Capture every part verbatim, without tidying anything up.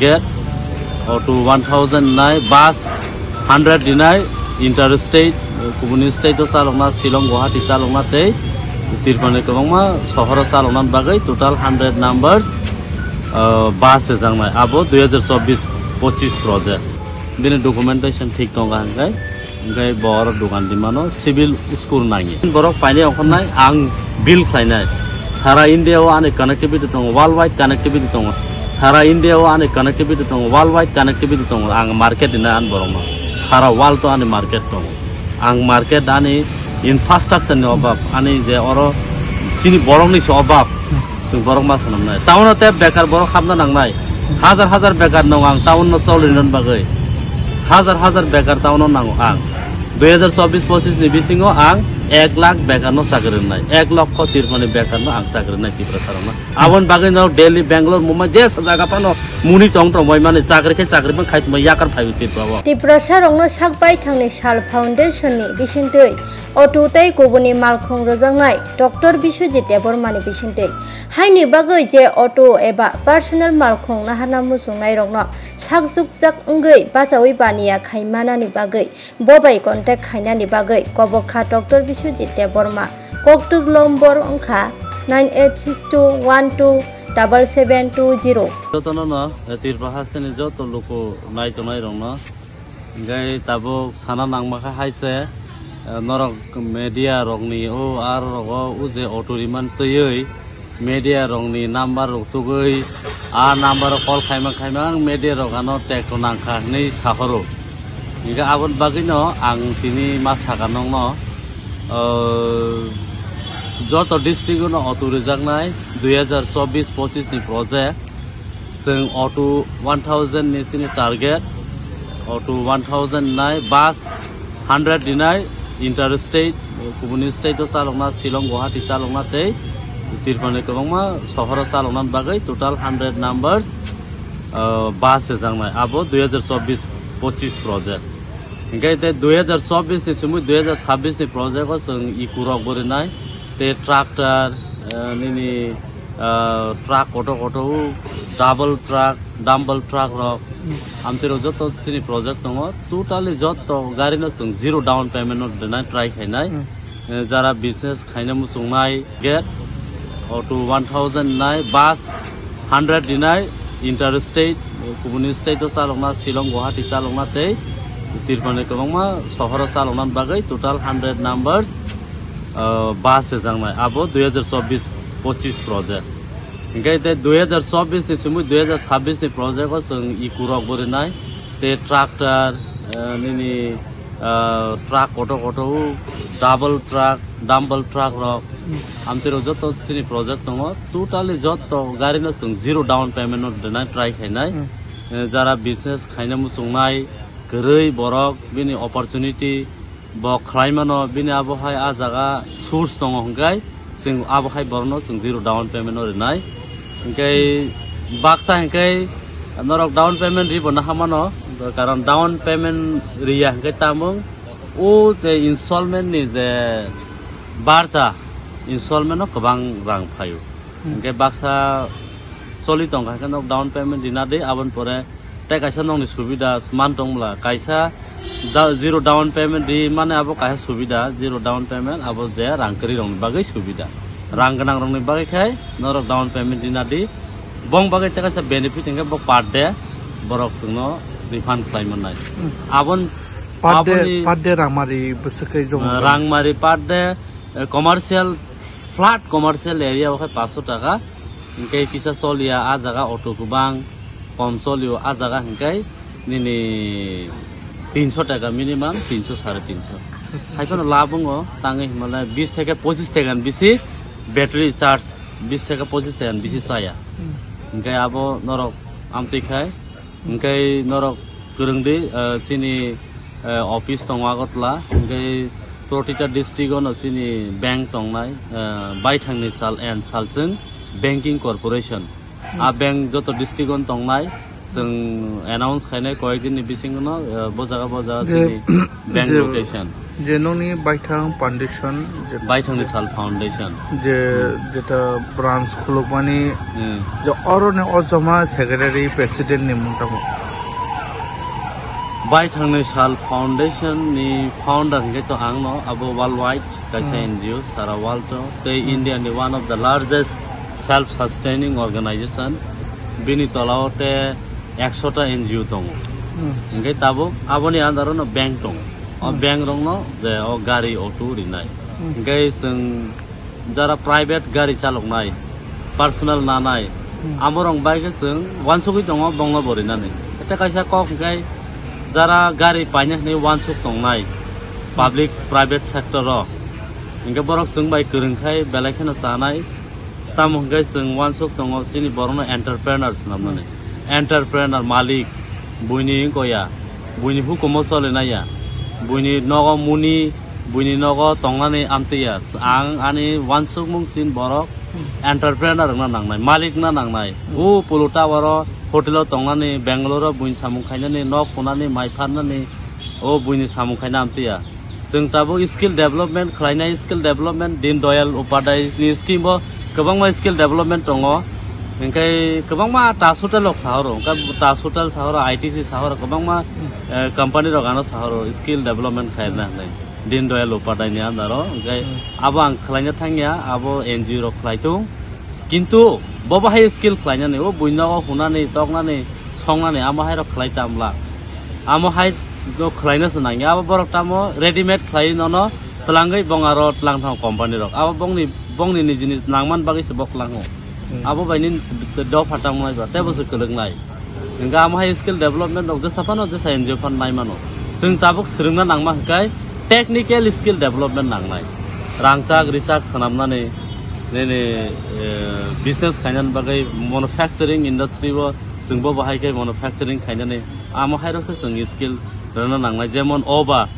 Get auto one thousand nai, bus hundred dinai, interstate, kubuni state o chalokna, Shillong, Guwahati chalokna tei Tripura ni kwbangma sohoro chalokna bagwi total hundred numbers, uh, bus rijaknai. Abo dui hajar chobbish pochis project. Bini documentation thik tongo hwnkhe. Hingke bo oro dogan di mano, civil school nangi. Borok painai ongkhornai, ang bill khlainai. Sara India o ani connectivity tongo, worldwide connectivity tongo. Sara India o ani connectivity tongo, worldwide connectivity tongo. Ang market ina an borokno. Sara world o ani market tongo. Ang market ani infrastructure ni obab, ani je oro chini borok ni se obab. Chwng borok ma sanamnai. Town o tei bekar borok hapna nangnai. Hajar hajar bekar nong ang town no chol rinani bagwi. Hajar hajar bekar town o nango ang. Dui hajar chobbish pochis ni bisingo ang ek lakh bekar no chakri rinai. Ek lokho tirpani bekar no ang chakri rinai Tiprasa rok no. Aboni bagwi no Delhi, Bangalore, Mumbai jesa jaga phano muni tong tong bai mani chakri khe chakri phano khai tongmani yakar phai Tripura o. Tiprasa rok no sak bai thangni sal foundation ni bisingtwi auto tei kubuni malkhung rwjaknai Doctor Biswajit Debbarma ni bisingtwi. Haini bagwi je auto eba personal malkhung naharna muchungnairokno sakjukjak wngwi bachaui baniya khai manani bagwi bo bai contact khainani bagwi kobok kha Doctor Biswajit Debbarma. Koktwk lombor wngkha nine eight six two one two double seven two zero. Jotono no, eh, Tripura hasteni joto luku nai tongnai rokno. Hingke tabuk sana nangma kha hai se, eh, norok media rokni o aro rogo o je auto riman twiwi media rokni number rok tugwi a number o call khaima khaima ang media rok ano tekto nangkha hinwi sahoro. Hingke aboni bagwino ang tini ma saka nokno, eh, joto district o no auto rijaknai dui hajar chobbish pochis ni project. Chwng auto one thousand ni chini target, auto one thousand nai, bus hundred dinai, interstate, kubuni state o chalokna, Shillong, Guwahati chalokna tei Tripura ni kwbangma sohoro chalokna bagwi total hundred numbers, uh, bus rijaknai. Abo dui hajar chobbish pochis project. Hingke tei dui hajar chobbish ni simi dui hajar chabbish ni project o chwng ikurok bo rinai, tei tractor, uh, nini ah, truck kotor kotor, double truck, dumbbell truck rok, amtwi rok joto chini project tongo, totally joto gari no chwng zero down payment no rwnai try khainai. Hmm. Eh, jara business khaina muchungnai ge auto one thousand nai, bus hundred dinai, interstate, kubuni state o chalokna, Shillong, Guwahati chalokna tei Tripura ni kwbangma sohoro chalokna bagwi total hundred numbers, ah, bus rijaknai. Abo dui hajar chobbish pochis project. Hingke tei dui hajar chobbish ni simi dui hajar chabbish ni project o chwng ikurok bo rinai. Tei tractor, eh, nini, eh, truck kotor kotor, double truck, dumbbell truck rok. Amtwi rok joto chini project tongo. Totally joto gari no chwng zero down payment no rwnai try khainai. Hmm. Eh, jara business khaina muchungnai, kwrwi borok bini opportunity, bo khlai mano, bini abo hai a jaga source tongo hwnkhe chwng abo hai borokno chwng zero down payment no rinai. Hwnkhe baksa hwnkhe norok down payment ribo naha mano, karon down payment riya hwnkhe tamung o je installment ni je barja, installment no kwbang rang phaio. Hmm. Hwnkhe baksa choli tongkha khe nok down payment rina di, aboni pore tei kaisa nokni subida man tongmla, kaisa da-, zero down payment ri mane abo kaisa subida, zero down payment abo je rang kwrwi rokni bagwi subida. Rang gwnang rokni bagwi khai norok down payment rina di, bong bagwi tei kaisa benefit hwnkhe bo per day borok chwngno refund khlai mannai. Hmm. Abon-, Per day, aboni, per day rangmari bwswk khe joma, eh, joma? Rangmari per day, eh, commercial, flat commercial area o khai paanch sho taka. Hwnkhe kisa choliya, a jaga auto kwbang kom cholio, a jaga hwnkhe nini tinsho taka minimum, tinsho, sare tinsho. Hai phano lab wngo, tangwi hwnmale bis theke pochis taka ni bisi battery charge, bis theke pochis taka ni bisi chaya. Hmm. Hwnkhe abo norok amtwi khai, hwnkhe norok kwrwng di, eh, chini, eh, office tongo Agartala, hwnkhe protita district o no chini bank tongnai, eh, baithangni sal and salswng banking corporation. A bank joto district o tongnai, Chwng announce khainai koyek din ni bisingo no, eh, bo jaga bo jaga Je, chini bank je, location. Je nokni Baithang Foundation, je Baithang ni Sal Foundation. Je, hmm, jeta branch khulukmani, hmm, je oro ni o joma secretary president ni mung tamo. Baithang ni Sal Foundation ni founder hingke to ang no, abo worldwide kaisa, hmm, N G O sara world o, tei, hmm, India ni one of the largest self sustaining organization. Bini tola o te ekso ta N G O tongo. Hmm. Hingke tabuk aboni under o no bank tongo. O, hmm, bank rok no je o gari auto rinai. Hmm. Hingke chwng jara private gari chaloknai, personal nanai, hmm, amorok bai khe chwng uansugui tongo bongno bo rinani. Tei kaisa kok hingke jara gari paina hinui uansuk tongnai public private sector o, hingke borok chwng bai kwrwng khai belai kheno chanai. Tamo hingke chwng uansuk tongo chini borokno entrepreneur swnamnani. Entrepreneur malik, buini wngkha ya, buini hukumo cholinai ya, buini nogo muni, buini nogo tongnani amtwi ya. Ang ani uansukmung chini borok entrepreneur wngna nangnai, malik wngna nangnai. O Polo Tower o, hotel o tongnani, Bangalore o buini samung khainani, nok phunani, mai pharnani, o buini samung khaina amtwi ya. Chwng tabuk skill development khlainai, skill development Deen Dayal Upadhyay ni scheme o kwbangma skill development tongo. Hingke kwbangma TASC hotel rok sahoro, hingke TASC hotel sahoro, I T C sahoro, kwbangma, eh, company rok ano sahoro skill development khaina hinui Deen Dayal Upadhyay ni under o. Hingke, hmm, abo ang khlaina thangya, abo N G O rok khlaitung. Kintu bo bahai skill khlainani, o buino o hunani, toknani, songnani, amo hai rok khlai tamla. Amo hai no khlaina se nangya. Abo borok tamo readymade khlai nono twlangwi bong aro twlang thango company rok. Abo bongni, bongni nijini nangman bagwi se bo twlango. Hmm. Abo bai ni dopha tamo nai ba, tebo se kwlwknai. Hingke amo hai skill development rok jesa phano jesa N G O phan nai mano. Chwng tabuk swrwngna nangma hwnkhe technical skill development nangnai. Rangchak richak swnamnani nini, eh, business khainani bagwi manufacturing industry o chwngbo bahai khe manufacturing khainani amo hai rokse chwng skill rwna nangnai. Jemon oba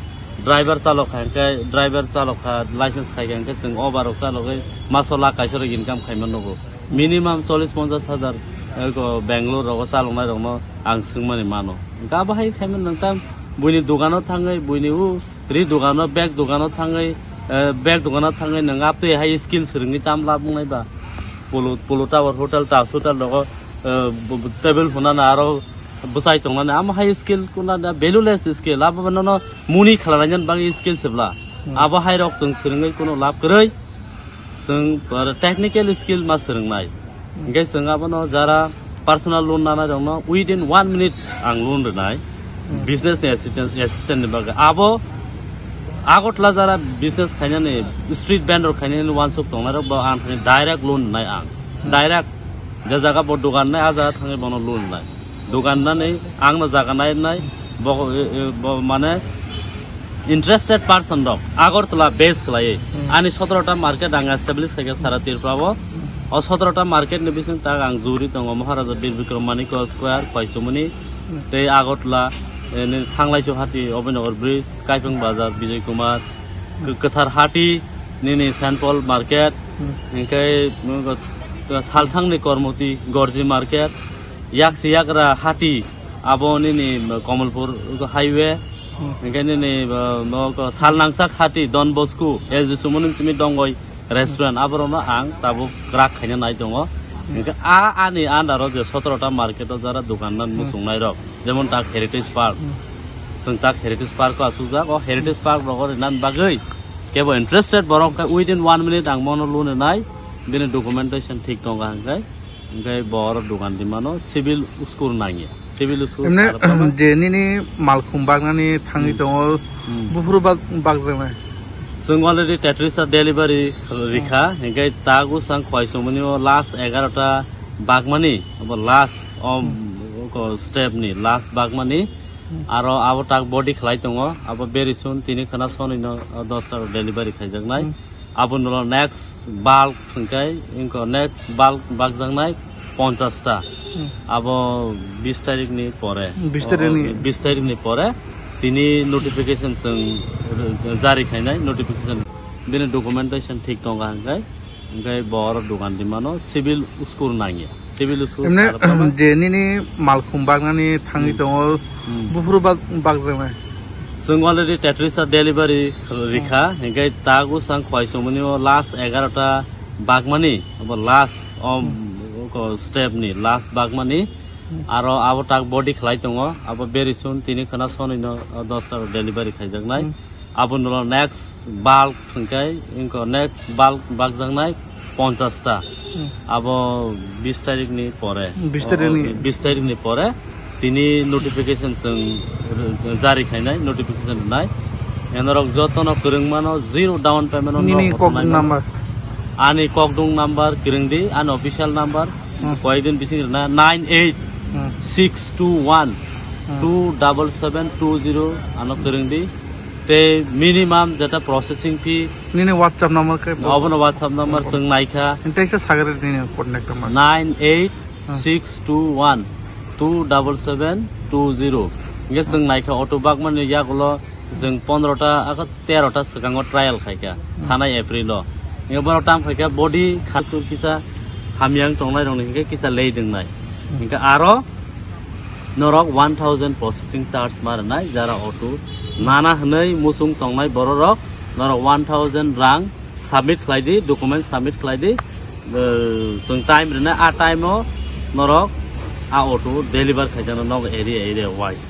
driver chalok kha hwnkhe driver chalok kha license khai kha hwnkhe chwng oba rok chalogwi maso lakh kaisa rok income khaima nugo. Minimum chollish ponchash hajar, eh, ko Bangalore rogo chaloknai rokno ang swngmani mano. Hingke abo hai khaimani nwng tam buini dogano thangwi, buini u ri dogano, bag dogano thangwi, eh, bag dogano thangwi nwng aptwi hai skill swrwngwi tam lab wngnai ba? Polo, Polo Tower Hotel, TASC Hotel rogo, eh, bu-, bu-, table phunana aro bwchai tongnani, amo hai skill kuna da valueless skill, abo nono muni khlainani bagwi skill se bwla. Hmm. Abo hai rok chwng swrwngwi kuno lab kwrwi. Chwng aro technical skill ma swrwngnai. Hmm. Hingke chwng abono jara personal loan nanai rokno within one minute ang loan rwnai. Hmm. Business ni assistant, assistant ni bagwi. Abo Agartala jara business khainani, street vendor khainani uansuk tongnai rok bo ang thani direct loan rwnai ang. Hmm. Direct je jaga bo dogan nai, a jaga thangwi bono loan rwnai. Dogan nani ang no jaga nai nai, bo, e, e, bo mane interested person rok Agartala base khlaiwi. Hmm. Ani sotoro ta market ang establish khaikha sara Tripura o. O sotoro ta market ni bising tak ang juri tongo Maharaja Bir Bikram Manikya Square, Khoichomoni, hmm, tei Agartala, e, ni Thanglaisu Hati, Abhinagar Bridge, Kaipeng Bazar, Bijay Kumar, K-, Kwthar Hati, nini Saint Paul Market, hmm, hingke, mm, Salthangni Kormoti, Gorji Market, Yaksi Yagra Hati, abo nini Kamalpur highway, hmm, hingke nini, uh, nok Salnangsak Hati, Don Bosco, S D Sumoni simi Dongoi restaurant, aborokno ang tabuk kwrak khaina nai tongo. Hmm. Hingke a ani under o je sotoro ta market o jara dokan nan, hmm, muchungnai rok, jemon tak Heritage Park. Hmm. Chwng tak Heritage Park o achukjak, o Heritage Park rogo rinani bagwi kebo interested borok khe within one minute ang bono loan rwnai, bini documentation thik tongo hwnkhe, hwnkhe bo oro dogan di mano, civil score nangya, civil score. Emne, kharap tamo. Je nini malkhung bagnani thangwi, hmm, tongo, hmm, buphuru bag-, bagjaknai. Chwng already Tetris ta delivery rikha, hmm, hwnkhe ta gwsang khwai songmani o last egarota bagmani, abo last o, hmm, ko step ni last bagmani. Hmm. Aro abo tak body khlai tongo, abo very soon tini khna sonwi no, o, dosta rok delivery khaijaknai. Hmm. Abo nulo next bulk hwnkhe, inko next bulk bakjaknai ponchash ta. Hmm. Abo bis tarik ni pore. Bis tarik ni? O, o, bis tarik ni pore tini notification chwng jari khainai, notification bini documentation thik tongo hwnkhe. Hingke bo oro dogan di mano, civil score nangya. Civil school Emne, Tarapama. Je nini malkhung baknani thangwi Hmm. tongo, Hmm. buphuru bak-, bakjaknai. Chwng already Tetris ta delivery rikha, Hmm. hinkhe tago sang khwai songmani o last egarota bakmani, abo last o Hmm. ko step ni last bakmani. Hmm. Aro abo tak body khlai tongo, abo very soon tini khana sonwi no, o, dosta delivery khaijaknai. Hmm. Abo nulo next bulk hwnkhe, inko next bulk bakjaknai ponchash ta. Hmm. Abo bis tarikh ni pore. Bis tarikh ni? O, o, bis tarikh ni pore tini notification chwng jari khainai, notification rwnai. Enorok jotono kwrwngmano zero down payment o Nini nok kokdung hotnai mano. Number? Ani kokdung number kwrwngdi, ani official number. Hmm. Koyekdin bising rwna nine eight six two one two double seven two zero ano kwrwngdi. Tei minimum jeta processing fee Nini WhatsApp number khe? Obono WhatsApp number chwng naikha. Tei se sagri nini contact number. Nine eight six two one two double seven two zero. Hingke chwng naikha auto bakmani yagulo chwng pondro ta aka tero ta swkango trial khaikha. Hmm. Thanai April o. Hingke borok tam khaikha body khasur kisa hamyang tongnai rokni hingke kisa lei dwngnai. Hmm. Hingke aro norok one thousand processing charge ma rwnai jara auto nana hwnwi muchung tongnai bororok norok one thousand rang submit khlai di, document submit khlai di. Eh, chwng time rwnai, a time o norok a auto deliver khaijaknai nok area, area wise.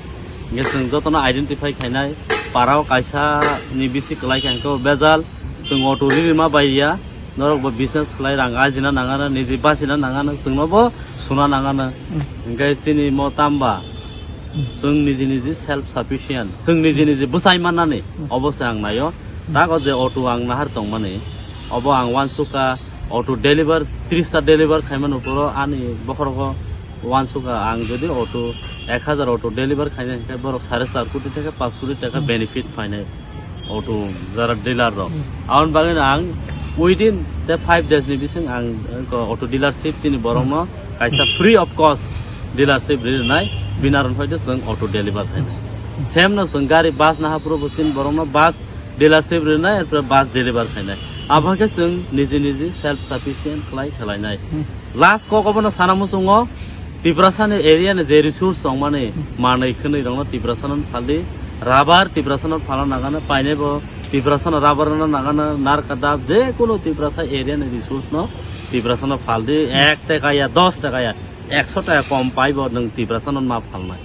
Hingke chwng jotono identify khainai, para o kaisa ni bisi kwlai kha hingke o bejal, chwng auto ri rima bai ya, norok bo business khlai rang ajina nangano, niji bachina nangano, chwngno bo suna nangano. Hmm. Hingke chini mo tamba, Hmm. chwng niji niji self sufficient, chwng niji niji bwsai mannani, Hmm. obo se ang naio. Hmm. Tago je auto ang nahar tongmani, obo ang wansukha, auto deliver, tris ta deliver khaimani uphuru ani bokhorogo wansukha ang jodi auto ek hazar auto deliver khaina hinkhe borok sare char koti theke panch koti theke Hmm. benefit phainai auto jara dealer rok. Hmm. Aboni bagwi ang within the five days ni bising ang, uh, auto dealership chini borokno kaisa free of cost dealership rinai bini aron phaide chwng auto deliver khainai. Same no chwng gari bus naha phuru bo chini borokno bus dealership rinai, erpore bus deliver khainai. Abo khe chwng niji niji self sufficient khlai khwlainai. Hmm. Last kok obono sana muchungo, Tiprasa ni area ni je resource tongmani Hmm. manwi khwnwi rokno Tiprasa no phaldi, rubber Tiprasa no phalna nangano, painai bo Tiprasa no rubber no nangano, narka dab je kuno Tiprasa area ni resource no Tiprasa no phaldi, ek taka ya, dos taka ya, ekso taka kom paibo nwng Tiprasa no ma phalnai.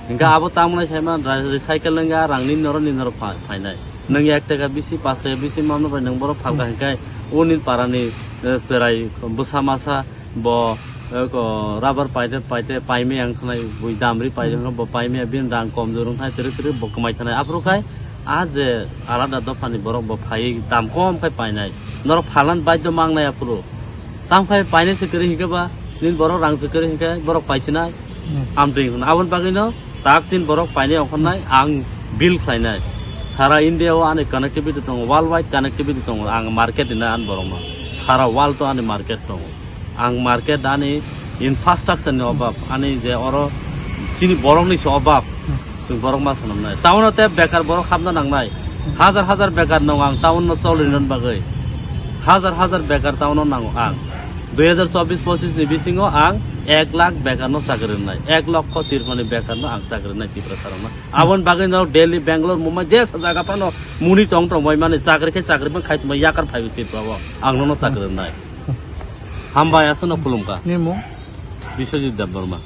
Hingke abo tamnai saima ra-, recycle wngya rangni noro ni noro pha-, phainai. Nwng ek taka bisi, pas taka bisi mamno bai nwng borok phalka Hmm. hingke uni parani, eh, chwrai bwsa masa bo, eh, ko rubber paite paite paimai ang khnai bui damri paite Hmm. hwnka bo paimai bini rang kom jor wngkha tiri tiri bo kwmai thanai. Aphuru khai a je alada dophani borok bo phaiwi dam kom khai painai. Norok phalan baidyo mangnai aphuru. Tamo khai painai se kwrwi hinkhe ba, nini borok rang se kwrwi hinkhe borok paisinai. Hmm. Amtwi hwnwi. Aboni bagwino tak chin borok painai ongkhornai, ang bill khlainai. Sara India o ani connectivity tongo, worldwide connectivity tongo, ang market rinai ani borokno. Sara world o ani market tongo. Ang market ani infrastructure ni obab, ani je oro chini borok ni se obab. Hmm. Chwng borok ma sanamnai. Town o tei bekar borok hapna nangnai. Hajar hajar bekar nong ang town no choli rwna bagwi. Hajar hajar bekar town o nango ang. Dui hajar chobbish pochis ni bisingo ang ek lakh bekar no chakri rwnai. Ek lokho tirpani bekar no ang chakri rwnai Tiprasa rokno. Aboni bagwi no Delhi, Bangalore, Mumbai jesa jaga phano muni tong tong bai mani chakri khe chakri phano khai tongmani yakar phaiwi Tripura o ang nono chakri rwnai. Hambai aswkno khulumkha. Nini mung? Biswajit Debbarma.